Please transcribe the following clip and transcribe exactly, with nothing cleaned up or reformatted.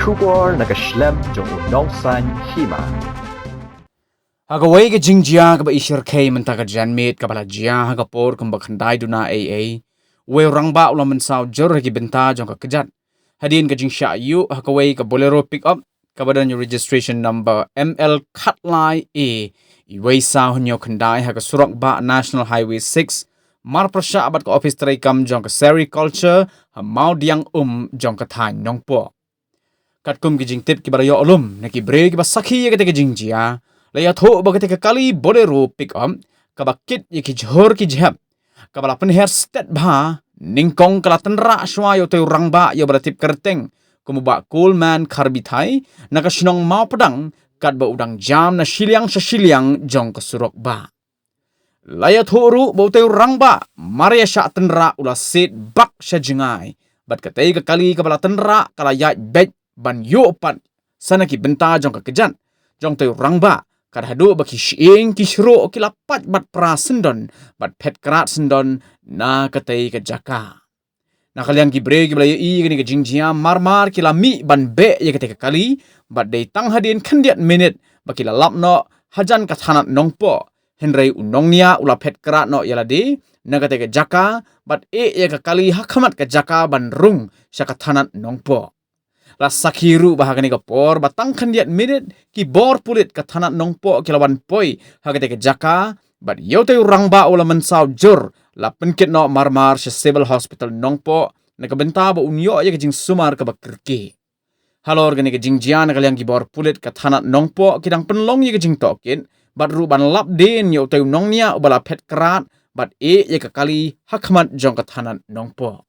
khubor na ka shlem jong u nongsaiñ hima. Ha kawei ka jingjia kaba i shyrkhei mynta ka janmiet kaba la jia ha ka por kumba khyndai duna eiei, uwei u rangbah u la mynsaw jur ha ki bynta jong ka kjat hadien ka jingshah ïuh ha kawei ka Bolero pickup kaba don ïa u registration number M L khatlai A, uwei saw hynñiew khyndai, ha ka surok bah National Highway six, marpyrshah bad ka ophis treikam jong ka Sericulture ha Mawdiangum jong ka thaiñ Nongpoh. Katkum ki jingtip kiba la ïoh lum na ki briew kiba sakhi ïa katei ka jingjia, la ïathuh ba katei ka kali Bolero pickup kaba kit ïa ki jhur ki jhep, kaba la pynher stet bha, nyngkong ka la tynrah shuwa ïa utei u rangbah ïa uba la tip kyrteng kum u Bah Coleman Kharbithai, na ka shnong Mawpdang, katba u dang jam na shiliang sha shiliang jong ka surok bah. La ïathuh ruh ba utei u rangbah mar ïa shah tynrah u la siat bak sha jngai, bad katei ka kali kaba la tynrah ka la ïaid beit ban ïuh pat sa na ki bynta jong ka kjat jong utei u rangbah, kat haduh ba ki shyieng ki shruh ki la pait bad pra syndon bad phet krad syndon na katei ka jaka. Na ka liang ki briew kiba la ïohi ïa kane ka jingjia marmar ki la mih ban beh ïa katei ka kali, bad dei tang hadien khyndiat minit ba ki la lap noh hajan ka thanat Nongpoh, hynrei u nongñiah u la phet krad noh ïa lade na katei ka jaka bad ïeh ïa ka kali ha khmat ka jaka ban rung sha ka thanat Nongpoh. La sakhi ruh ba ha kane ka por ba tang khyndiat minit ki bor pulit ka thanat Nongpoh ki la wan poi ha katei ka jaka, bad ïa utei u rangbah u la mynsaw jur la pynkit noh marmar sha Civil Hospital Nongpoh na ka bynta ba un ïoh ïa ka jingsumar kaba kyrkieh. Halor kane ka jingjia na ka liang ki bor pulit ka thanat Nongpoh ki dang pynlong ïa ka jingtohkit bad ruh ban lap dien ïa utei u nongñiah uba la phet krad bad ïeh ïa ka kali ha khmat jong ka thanat Nongpoh.